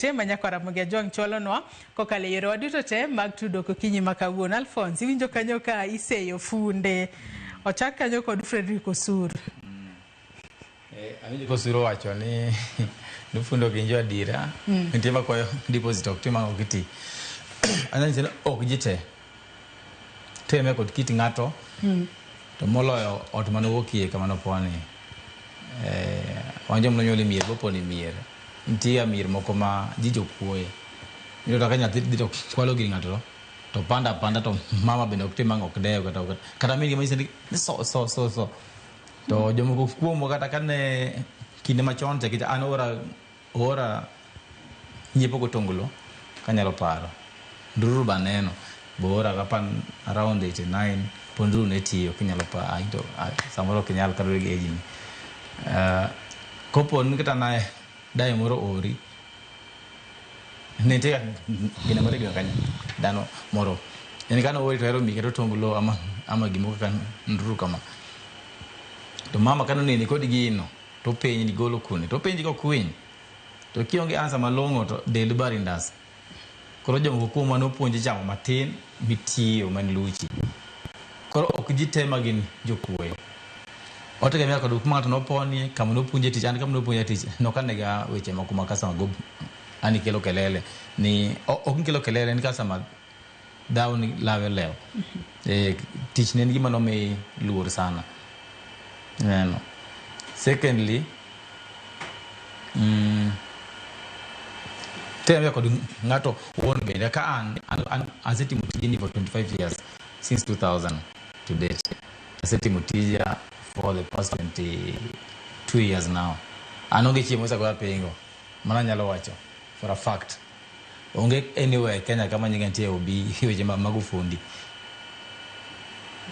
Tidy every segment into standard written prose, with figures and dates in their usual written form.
Te ma nyakwar Ramogi Ajwang' chwalonwa kokalo e yorewa duto te mag tudruok okinyi ma kawuono. Alphonse, iwinjo kanyo ka iseyo funde. Ochak kanyo kod Frederick Osur. Awinjo ka Osur owacho ni ni funde ok gin jo adiera. Nitie makwayo deposit ok tim ang'o ok ti. Anyalo nyisi ni ok ji te. Teme kod kit ng'ato. To moloyo ot mane owuokie kama noponi. Wan joma nonyuol e mier mopon e mier. Nitie mier moko ma ji jokuoye. Iyudo ka nyathi dhi to kwalo gir ng'ato to pando apanda to mama bende ok tim ang'o ok dew kata kata min gi manyise ni so so so so. To jomoko kuomwa kata kane kinde machon cha nikech an oora oora nyiepo gotonglo kanyalo paro. Ndururu be aneno be oora kapan around 89 pod ndururu ne tiyo kinyalo paro into samoro ok inyal kaluwore gi age ni. Kopo ni kata ne dayo moro oori ne nitie gino moro e gweng' kanyo dhano moro en kane oori to ohero miyi kata otonglo ama gimoro kaka ndururu kama. To mama kane oneni kod gino to openji ni igolo kune to openji kokwiny to kionge answer malong'o to del bari ndasa. Koro jomoko kuomwa nopuonji chamo matin mitiyo man luchi. Koro ok ji te ma gin jokuoye. Otegemea kod kuma ng'ato noponie, kama nopuonje tich. An kama nopuonja tich nokanega weche moko ma customer go ani kelo kelele ni ok ni kelo kelele en customer dhawo ni lawe olewo. Tich ne en gima nomi luor sana. Ineno. Secondly, tegemea kod ng'ato owuon bende ka an asetimo tijni for 25 years since 2000 to date. Asetimo tija for the past 22 years now. An onge chieng' mosegoya pingo. Mano anyalo wacho for a fact. Onge anywhere e Kenya kama nyinga nitie obi weche mag ufundi.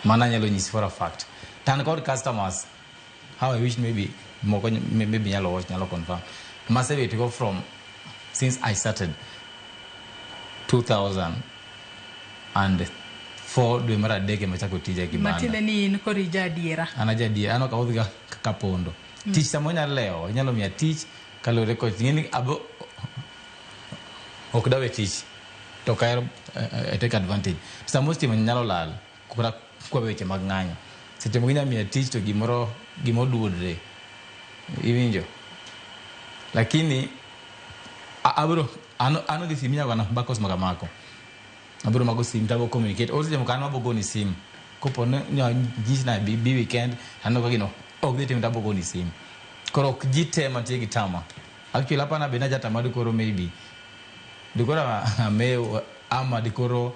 Mano anyalo nyisi for a fact. To an kod customers how I wish maybe moko maybe nyalo watch nyalo confirm. Masebet go from since I started 2004 dwe mar adek ema achako tija e kibanda. Matiende ni in koro ija adiera. An aja adiera, an ok awuoth ga kapondo. Tich samoro nyalo lewo, inyalo miya tich kaluwore kod ing'eni abo ok dawe tich to ok ahero take advantage. Samoro stima nyalo lal kata kwa weche mag ng'anyo. Seche moko inyalo miya tich to gimoro gima oduodre. Iwinjo? Lakini abro an an onge simu inyalo gona bakos makamako. Abro mako simu to abo communicate. Or seche moko an abo goni simu. Kopo ni nyisi na bi weekend aneno ka gino ok dhi timre to abo goni simu. Koro ok ji te mantie gi tama. Actually apani be najatama dikoro maybe dikoro amewo ama dikoro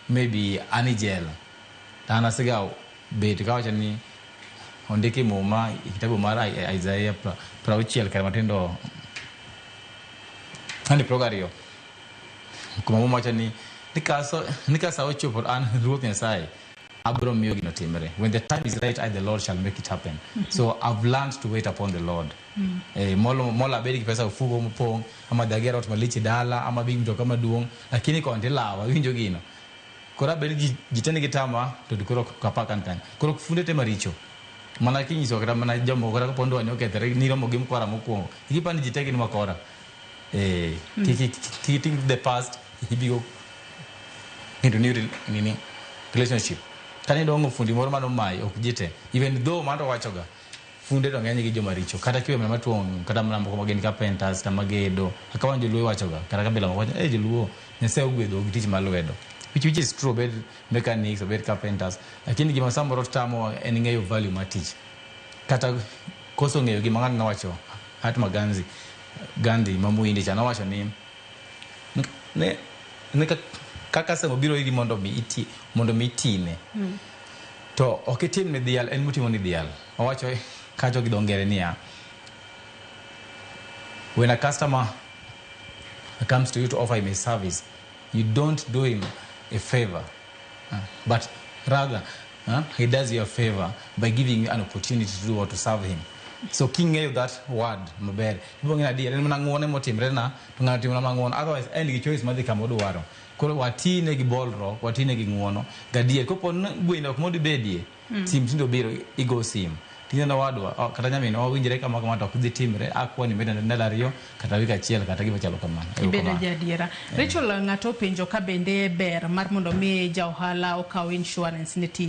maybe an e jela. To an asega bet kawacho ni ondiki e muma e kitabu mar Isaiah 60 kar matindo ani 22 kuma muma wacho ni ni ka sa ochopo an Ruoth Nyasaye abiro miyo gino timre. When the time is right, I the Lord shall make it happen. So I've learned to wait upon the Lord. Molo molo abed gi pesa ofuko mopong' ama dhi ager ot malich e dala ama abi gi mtoka maduong' lakini koni tilawa iwinjo gino. Koro abed ni ji te nigi tama to koro ok apar kan kanyo. Koro funde te maricho. Mana kinyiso kata mana jomoko kata kapo ndoa ni okethore niromo gi mkora mokwongo. Kik ipar ni ji te gin wakora. Kik iting the past ibigo into new nini relationship. Kane idong'o fundi moro mano mayi ok ji te. Even though mano to wachoga funde to ng'eny gi joma richo kata kiwe mana matuong' kata mana moko magin carpenters kata magedo kaka wan joluo iwachoga kata kabila moko wacho joluo Nyasaye ogwedho gi tich mar lwedo which is true obed mechanics obed carpenters lakini gima samoro tamowa en ng'eyo value mar tich kata koso ng'eyo gima ng'ato nowacho Mahatma Gandhi Gandhi ma muhindi cha nowacho ni ne ne ka customer obiro iri mondo mi iti mondo mi itine to ok itim ne dhial en motimo ni dhial owacho kacho gi dho ngere niya when a customer comes to you to offer him a service you don't do him a favor but rather he does you a favor by giving you an opportunity to do what to serve him so king'eyo that word maber ibiro ng'eyo adier en mana ng'uono emotimre na to ng'ato timona mana ng'uono otherwise en gi choice mar dhi kama odwaro koro watine gi bolruok watine gi ng'uono gadier kopo ni gweno ok mondo ibedie sim tinde obiro igo sim. Tineno wadwa kata nyaminwa wawinjre kama kama to ok dhi timre, akwa ni meda ndalo 2 kata wik achiel kata gima chalo kamano. Ibedo Erokamano. jaadiera. Rachel, ng'ato openjo ka bende ber mar mondo mi ja ohala okaw insurance ne tije.